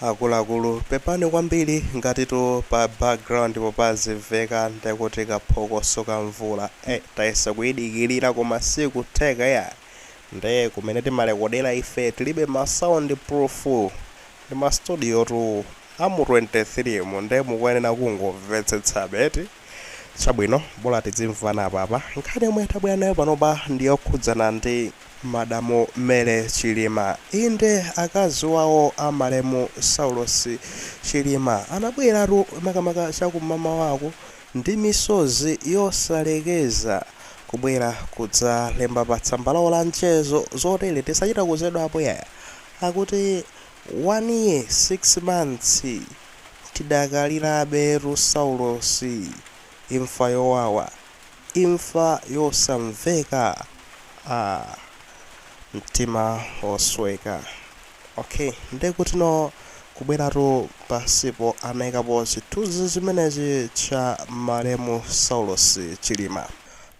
Akuluakulu, pepani kwambiri ngatitu pa background popazimveka ndekuti kaphokoso ka mvula. Tayesa kuyidikirira koma sikutheka ya. Nde kumene timalekodera ife tilibe ma sound proof, ndi ma studio tu amu 23 mu, nde mukuyenera kungomvetsetsabe eti. Chabwino, bola tidzimvana apapa. Nkhani yomwe tabwera nayo panopa ndi yokhudzana ndi Madamu Mary Chilima. Inde, akazi wawo a malemu Saulos Chilima anabweratu makamaka chakum'mamawaku ndi misozi yosalekeza kubwera kudzalemba pa tsamba lawo la mchezo zotere, tisachita kuzedwapo yaya. Akuti 1 year 6 months tidakalirabe Saulos, imfa yowawa, imfa yosamveka, ah, mtima osweka. Okay, ndekutino kubweratu pansipo anayikapo chithunzi zimenezi cha malemu Saulos Chilima.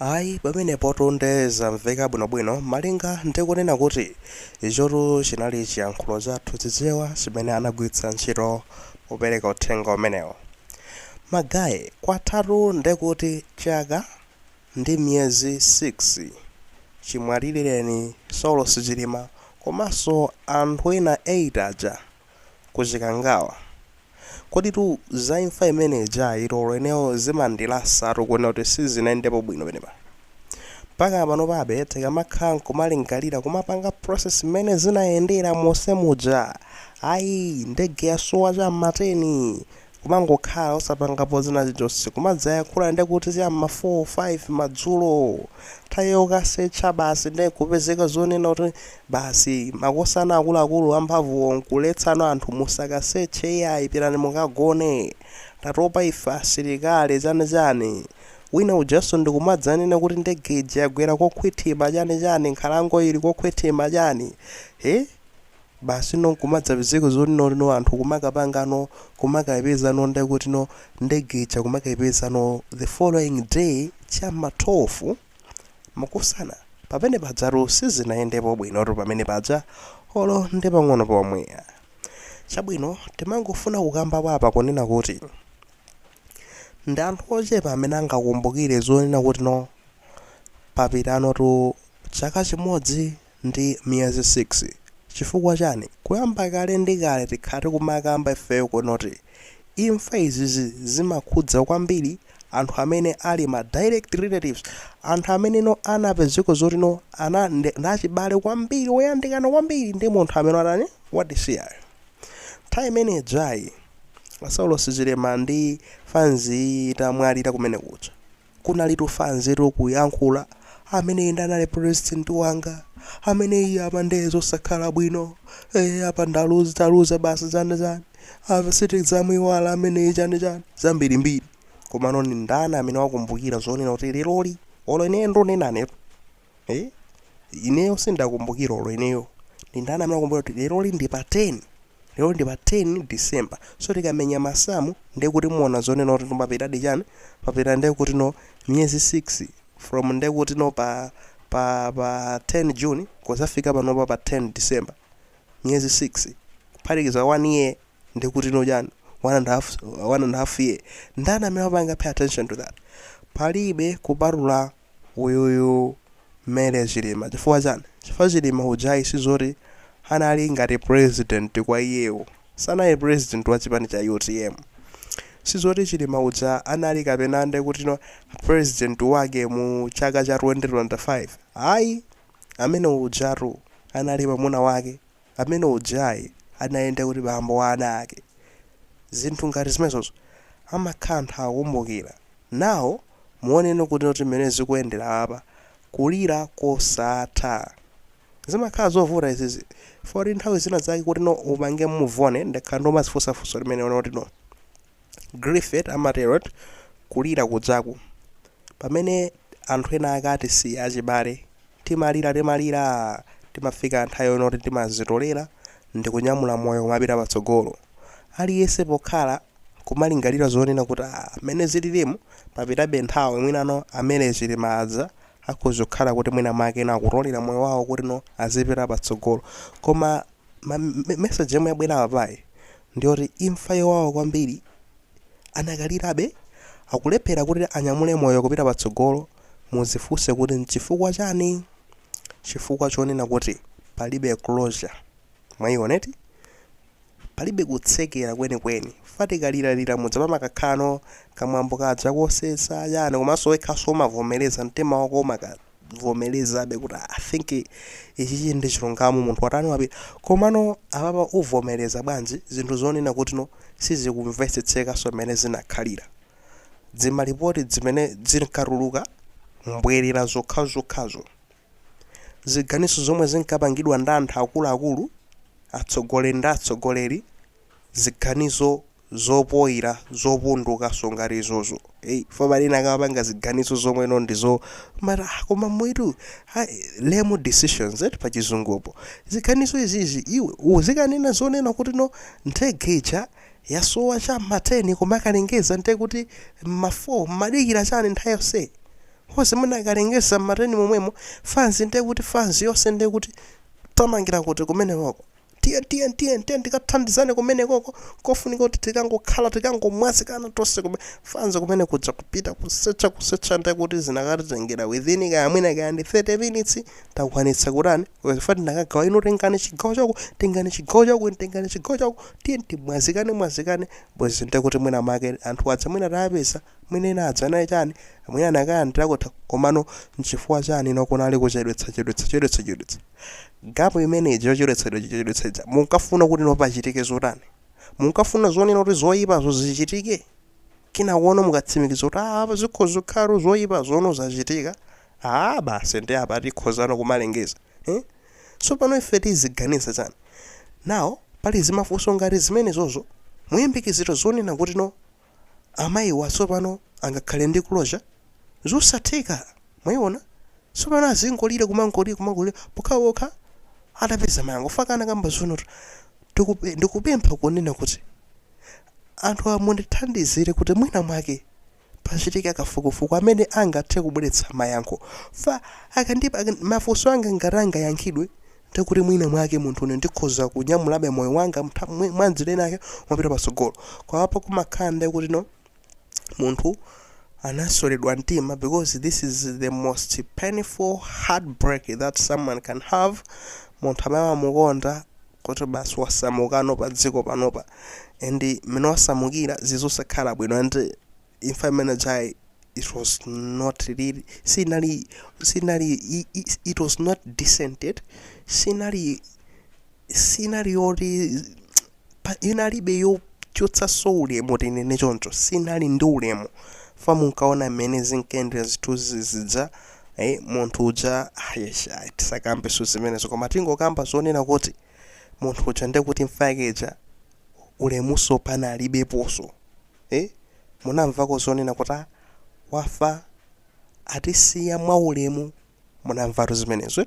Ayi, pamenepotu nde zamveka bwinobwino, malinga ndikunena kuti ichotu chinali chiyankhulo chathu Chichewa chimene anagwiritsa ntchito popereka uthenga umenewo. Magaye, kwathatu ndekuti chaka ndi miyezi 6 chimwalireni Saulos Chilima komanso anthu ena 8 aja kuchikangawa. Koditu za imfa imene ija ilolo ineyo zimandilasatu kuona kuti sizinayendepo bwino penepa. Mpaka pano pabe tikamakhala nkumalingalira, kumapanga process mmene zinayendera monse muja, ayi, ndege yasowa cham'ma 10, kumangokhala osapangapo zina zilizonse, kumadzayankhula ndekuti cham'ma 4 5 madzulo, nthawi yokasearcha basi, nde kupezeka zonena kuti basi makosana akuluakulu amphamvuwo nkuletsano anthu, "Musakasearche iyayi, pitani mukagone, tatopa ife asilikali," chani chani. Wina ujanso ndikumadzanena kuti ndege ija yagwera kokhwithima, chani chani, nkhalango ili kokhwithima, chani. He, basi no nkumadzapezeka zoti no anthu kumakapangano, kumakayipezano, ndekuti no ndege ija kumakayipezano the following day cham'ma 12. Makosana, pamene pajatu sizinayendepo bwinotu pamene paja, olo ndi pang'ono pomwe. Chabwino, timangofuna kukambapo apa kunena kuti ndi anthu ochepa amene angakumbukire zonena kuti no papitanotu chaka chimodzi ndi miyezi 6. Chifukwa chani? Kuyamba kale ndi kale tikhala tikumakamba ifeyo kunoti imfa izizi zimakhudza kwambiri anthu amene ali ma direct relatives, anthu amene no anapezeka zoti no ana ndachibale kwambiri, woyandikana kwambiri ndi munthu amene atani, watisiyayo. Nthawi imene ijayi Saulos Chilima ndi fanzi itamwalira, kumene kuja kunalitu fanzitu kuyankhula, "Amene inde anali president wanga amene iye apa ndiye zosakhala bwino, apa ndaluza, taluza basi, chani chani, apa sitidzamuiwala amene, chani chani," zambirimbiri. Komano ni ndani amene wakumbukira zonena kuti leroli? Olo ineyo ndonenane, ineyo sindakumbukira, olo ineyo. Ndi ndani amene wakumbukira kuti leroli ndi pa 10, lero ndi pa 10 December? So tikamenya masamu ndiye kuti muona zonena kuti papitadi chani, papita ndiye kuti no miyezi 6 from ndiye kuti no pa 10 June kuzafika panopa pa 10 December, miyezi 6 kuphatikiza 1 year, ndiye kuti no chani, 1.5, 1.5 year. Ndani amene wapanga pay attention to that? Palibe, kupatula uyuyu Mary Chilima. Chifukwa chani? Chifukwa Chilima ujayi sizoti anali ngati president kwa iyewo, sanali president wa chipani cha UTM. Sizoti Chilima uja anali kapena nde kuti no president wake mu chaka cha 2025, ayi. Amene ujatu anali mwamuna wake, amene ujayi anayenda kuti bambo wa ana ake. Zinthu ngati zimenezozo amakhala anthu akukumbukira nawo. Muoneni kuti mmene zikuyendera apa, kulira kosatha, zimakhala zovuta izizi foti nthawi zina zake kuti no upange move on. Ndakhala ndomazifunsafunso limene kuti no grief amatero kulira kudzaku pamene anthu ena akati si achibale, timalira, timalira, timafika nthawi yonoti timazitolera ndi kunyamula moyo kumapita patsogolo. Aliyense pokhala kumalingalira zonena kuti, ah, mmene zililimu papitabe nthawi, mwinano amene Chilimadza akhoza kukhala kuti mwina mwake no akutolera moyo wawo kuti no azipita patsogolo. Koma message yomwe yabwera papayi Ndiyoti imfa yowawa kwambiri, anakalirabe, akulephera kuti anyamule moyo kupita patsogolo. Muzifunse kuti nchifukwa chani? Chifukwa chonena kuti palibe closure. Mwayioneti, palibe kutsekera kwenikweni. Fatikaliralira mudza pamakakhala kamwambo kadza kosesa chani, komanso wekhaso umavomereza, mtima wako umakavomerezabe kuti I think ichichi ndi chilungamo, munthu watani, wapita. Komano apapa uvomereza bwanji zinthu zonena kuti no, sizikumvetsetsekaso mmene zinakhalira? Zimalipoti zimene zinkatuluka mbwerera zokhazokhazo, ziganizo zomwe zinkapangidwa ndi anthu akuluakulu, atsogoleri ndi atsogoleri, ziganizo zopoyira, zopundukaso ngati izozo. Fo palina akapanga ziganizo zomwe no ndizo mati, "Ah, koma mwitu lame decisions pa chizungupo." Ziganizo izizi iwe uzikanena zonena kuti no, ndege ija yasowa cha ma 10, koma akalengeza nte kuti ma 4. Madikira chani nthawi yonse onse mwina akalengeza ma 10 momwemo? Fans nte kuti fans yonse nte kuti tamangira kuti kumenekoko, tiye tiye tiye tiye tikathandizane kumenekoko, kofunika kuti tikangokhala, tikangomwazikana tonse kume fans kumene kuja kupita kusecha kusecha, nte kuti zinakatitengera within kaya mwina kaya ndi 30 minutes, takwanitsa kutani fati ndakagawa ino, tengani chigawo chako, tengani chigawo chako, tengani chigawo chako, tiye timwazikane mwazikane bwezi. Nte kuti mwina make anthu adza mwina tayapeza, mwina ena adza naye chani, mwina anakayandira kutha. Komano nchifukwa chani ino kunali kuchedwetsa chedwetsa chedwetsa chedwetsa gap imeneji yochedwetsa chedwetsa ija? Munkafuna kuti no pachitike zotani? Munkafuna zonena kuti zoyipazo zichitike, kinakuona mukatsimikiza kuti apa zikhoza kukhala zoyipa zono zachitika, ah, basi, ndi apa tikhozano kumalengeza, eh? So pano ife tiziganiza chani nawo? Pali zimafunso ngati zimenezozo. Muyembekezero zonena kuti no, amayiwa tsopano angakhale ndi closure? Zosatheka. Mwayiona, tsopano azingolira, kumangolira, kumangolira pokhapokha atapeza mayankho. Fakana kamba zono, ndikupempha kunena kuti anthu amundithandizire kuti mwina mwake pachitika kafukufuku amene angathe kubweretsa mayankho. Fa akandipa mafunso anga ngati angayankhidwe, ndikuti mwina mwake munthu une ndikhoza kunyamulabe moyo wanga mwanjira inake umapita patsogolo. Kwapo kumakhala ndi kuti no, munthu anasoledwa mtima, because this is the most painful heartbreak that someone can have. Munthu amene amamukonda kuti basi wasamukano pa dziko panopa, and mmene wasamukira zizosakhala bwino, and imfa imene jayi, it was not really, sinali it was not decent. Sinali yoti inalibe yochotsanso ulemu, tinene choncho, sinali ndi ulemu. Fa munkaona mmene zinkayendera zithunzi zija, munthu uja ayesha, tisakambenso zimenezo, koma tingokamba zonena kuti munthu uja ndekuti imfa yake ija ulemuso panalibeponso, eh? Munamvako zonena kuti ah, wafa atisiya mwaulemu? Munamvatu zimenezo, eh?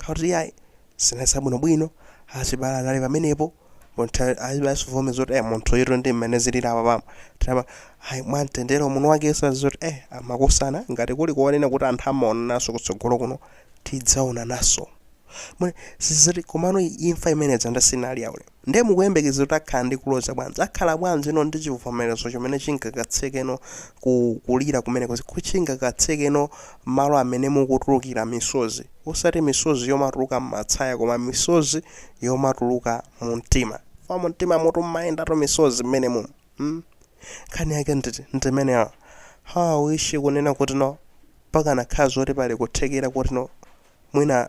Kuti yayi, zinali zabwinobwino, achibale anali pamenepo, munthu achibale zoti munthu uyu ndi mmene zilili apa pamo tinapa ayi mwamtendere muno wake zoti amakosana ngati kuli kuonena kuti anthu amaonananso kutsogolo kuno, tidzaonananso. Zizati. Komano imfa imene dzanda sinali yaulemu. Ndiye mukuyembekeza kuti akhala ndi closure bwanji? Akhala bwanji ino ndi chivomerezo chimene chingakatsekeno kulira kumeneko, kuchingakatsekeno malo amene mukutulukira misozi, osati misozi yomatuluka m'matsaya, koma misozi yomatuluka mu mtima? Fa mu mtima mutu mmayendatu misozi mmene mumu, Nkhani yake nditi ndimeneyo. How I wish kunena kuti no, pakanakhala zoti pali kuthekera kuti no, mwina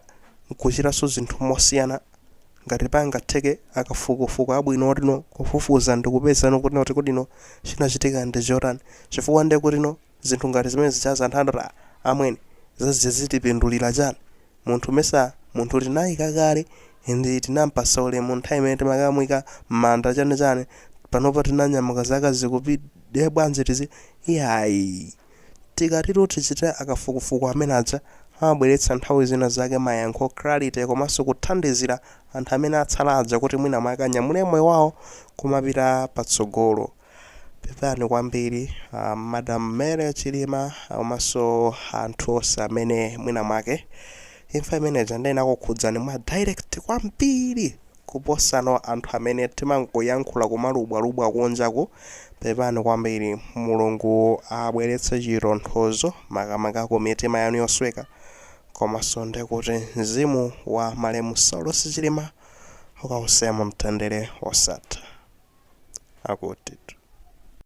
nkuchitanso zinthu mosiyana, ngati pangatheke akafukufuku abwino oti no, kufufuza ndikupeza kuti no, kuti no, chinachitika ndi chotani. Chifukwa ndiye kuti no, zinthu ngati zimene zichaza anthu andoti, "Ah, amwene, zazija zitipindulira chani? Munthu mesa munthu tinayika kale ndi tinampasa ulemu nthawi imene timakamwika m'manda chani chani. Panopa tinanyamuka, zaka zikupita, bwanji tizi iyayi?" Tikatero tichite akafukufuku amene aja amabweretsa nthawi zina zake mayankho, clarity, komanso kuthandizira anthu amene atsala aja kuti mwina mwake anyamule moyo wawo kumapita patsogolo. Pepani kwambiri, Madam Mary Chilima, komanso anthu onse amene mwina mwake imfa imeneja ndinakukhudzani mwa direct kwambiri. Kuposano anthu amene timangoyankhula kumalubwalubwa kunjaku. Pepani kwambiri. Mulungu abweretse chitonthozo makamaka ku mitima yanu yosweka komanso ndekuti mzimu wa malemu Saulos Chilima ukause mu mtendere wosatha. Akutitu.